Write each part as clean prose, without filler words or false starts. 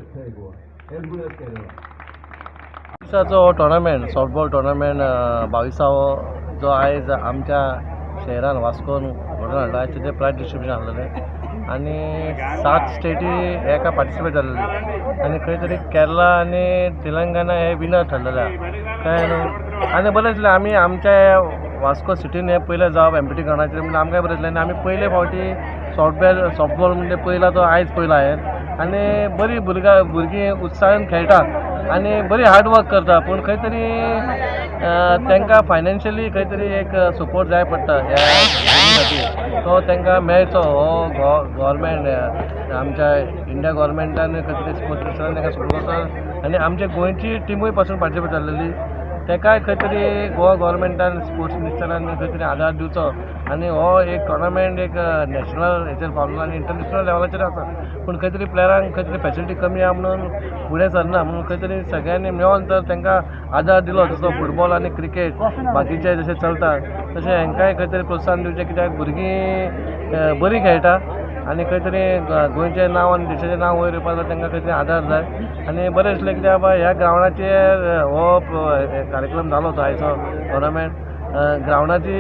करता Goa as good as Kerala. दिसाचो tournament, softball tournament 22वो जो आयज आमच्या शहरान वास्कोन घडोवन हाडला, तेजें प्रायज डिस्ट्रिब्युशन आसलेलें आनी सात स्टेटी हेका पार्टिसिपेट जाल्लेली आनी खंय तरी केरला आनी तेलंगणा हे विनर ठरलेले आहा, कळ्ळें न्हू. आनी बरें दिसलें, आमी आमच्या वास्को सिटीन हें पयलें जावप एमपीटी ग्रावंडाचेर म्हणल्यार आमकांय बरें दिसलें. आनी आमी पयले फावटी सॉफ्टबॉल म्हणजे पयला तो आयज पयलो हांवें आनी बरी भुरगीं उत्साहान खेळटा आनी बरी हार्ड वर्क करता, पूण खंय तरी तांकां फायनान्शियली खंय तरी एक सपोर्ट जाय पडटा. ह्या खातीर तो तांकां मेळचो हो गोवोरमेंट, आमच्या इंडिया गोवोरमेंटान खंय तरी स्पोर्ट्स मिनिस्टरान तांकां सपोर्ट करचो. आनी आमच्या गोंयची टिमूय पासून पार्टिसिपेट जाल्लेली, ताकाय खंय तरी गोवा गोवोरमेंटान, स्पोर्ट्स मिनिस्टरान खंय तरी आदार दिवचो. आनी हो एक टोर्नामेंट एक नॅशनल हेचेर पावलो आनी इंटरनॅशनल लेवलाचेर आसा, पूण खंय तरी प्लेयरांक खंय तरी फेसिलिटी कमी आहा म्हणून फुडें सरना. म्हणून खंय तरी सगळ्यांनी मेळोन जर तांकां आदार दिलो, जसो फुटबॉल आनी क्रिकेट बाकीचे जशें चलता तशें हांकांय खंय तरी प्रोत्साहन दिवचें, कित्याक भुरगीं बरीं खेळटा आनी खंय तरी गोंयचें नांव आनी देशाचें नांव वयर येवपाक जाय, तांकां खंय तरी आदार जाय. आनी बरें दिसलें, कित्याक बाबा ह्या ग्रावंडाचेर हो कार्यक्रम जालो तो आयचो टोर्नामेंट. ग्रावंडाची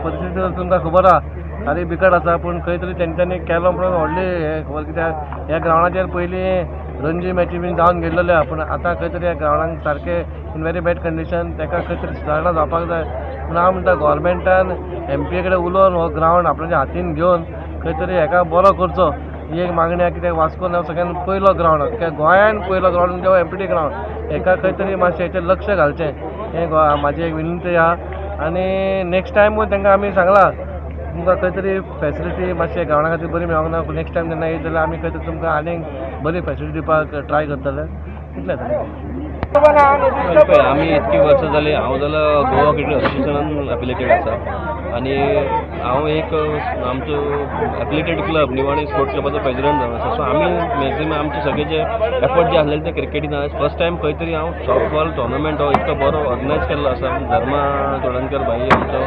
परिस्थिती तुमकां खबर आहा, सारी बिकट आसा, पूण खंय तरी तेंच्यांनी केलो म्हणून व्हडली हें खबर, कित्याक ह्या ग्रावंडाचेर पयलीं रणजी मॅची बीन जावन गेल्लेल्यो आहा, पूण आतां खंय तरी ह्या ग्रावंडाक सारकें इन व्हेरी बॅड कंडिशन, ताका खंय तरी सुदारणा जावपाक जाय. पूण हांव म्हणटा, गोवोरमेंटान एमपीए कडेन उलोवन हो ग्रावंड आपणाच्या हातीन घेवन खंय तरी हेका बरो करचो, ही एक मागणी आहा. कित्याक वास्कोन हो सगळ्यान पयलो ग्रावंड, कित्याक गोंयान पयलो ग्रावंड म्हणजे एमपीटी ग्रावंड. हेका खंय तरी मातशें हेचेर लक्ष घालचें हें म्हाजी एक विनंती आहा. आनी नेक्स्ट टायमूय तांकां आमी सांगलां, तुमकां खंय तरी फेसिलिटी मातशें ग्रावंडा खातीर बरी मेळोंक ना, नेक्स्ट टायम जेन्ना येयत जाल्यार आमी खंय तरी तुमकां आनीक बरी फेसिलिटी दिवपाक ट्राय करतले, इतलें. पळय, आमी इतकी वर्सां जालीं, हांव जाल्यार गोवा क्रिकेट असोसिएशनान एफिलिएटेड आसा आनी हांव एक आमचो एफिलिएटेड क्लब निवाणी स्पोर्ट्स क्लबाचो प्रेसिडेंट जावन आसा. सो आमी मॅक्झिमम आमचे सगळे जे एफर्ट जे आसलेले ते क्रिकेटीन. फर्स्ट टायम खंय तरी हांव सॉफ्टबॉल टोर्नामेंट हो इतको बरो ऑर्गनायज केल्लो आसा, धर्मा चोडणकर भाई आमचो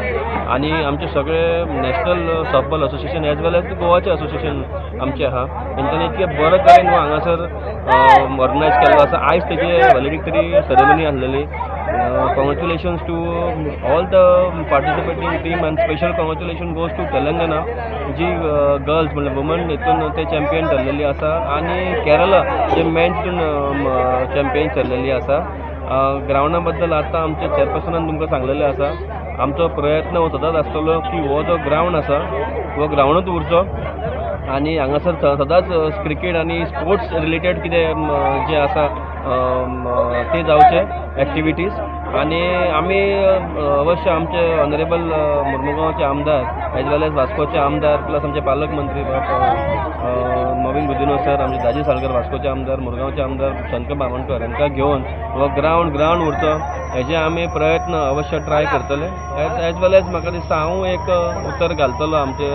आनी आमचे सगळे national softball association as well as गोवाचे असोसिएशन आमचे आहा, तेंच्यांनी इतके बरो तरेन हो हांगासर ऑर्गनायज केल्लो आसा. आयज तेजे व्हॅलेडिक्टरी सेरेमनी आसलेली. Congratulations to all the participating team and special congratulation goes to Telangana, ji girls म्हणल्यार वुमन हितून ते चॅम्पियन ठरलेली आसा आनी केरला जे मेन हितून चॅम्पियन ठरलेली आसा. ग्रावंडा बद्दल आतां आमच्या चेअरपर्सनान तुमकां सांगलेलें आसा. आमचो प्रयत्न हो सदांच आसतलो की हो जो ग्रावंड आसा हो ग्रावंडूच उरचो आनी हांगासर सदांच क्रिकेट आनी स्पोर्ट्स रिलेटेड कितें जें आसा ते जावचे एक्टिविटीज. आनी आमी अवश्य आमचे ऑनरेबल मुर्मुगांवचे आमदार एज वेल एज वास्कोचे आमदार, प्लस आमचे पालक मंत्री मॉविन गुदिन्हो सर, आमचे दाजी साळकर वास्कोचे आमदार, मुरगांवचे आमदार शंकर बामणकर हांकां घेवन हो ग्रावंड ग्रावंड उरचो हेजे आमी प्रयत्न अवश्य ट्राय करतले. एज वेल एज म्हाका दिसता हांव एक उतर घालतलो आमचे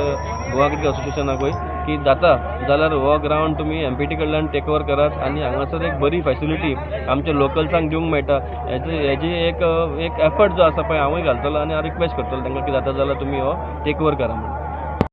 गोवा क्रिकेट असोसिएशनाकूय की जाता जाल्यार हो ग्रावंड तुमी एमपीटी कडल्यान टेक ओवर करात आनी हांगासर एक बरी फेसिलिटी आमच्या लोकल्सांक दिवंक मेळटा हेजी एक एक एफर्ट जो आसा पळय हांवूय घालतलो आनी हांव रिक्वेस्ट करतलो तांकां की जाता जाल्यार तुमी हो टेक ओवर करा म्हणून.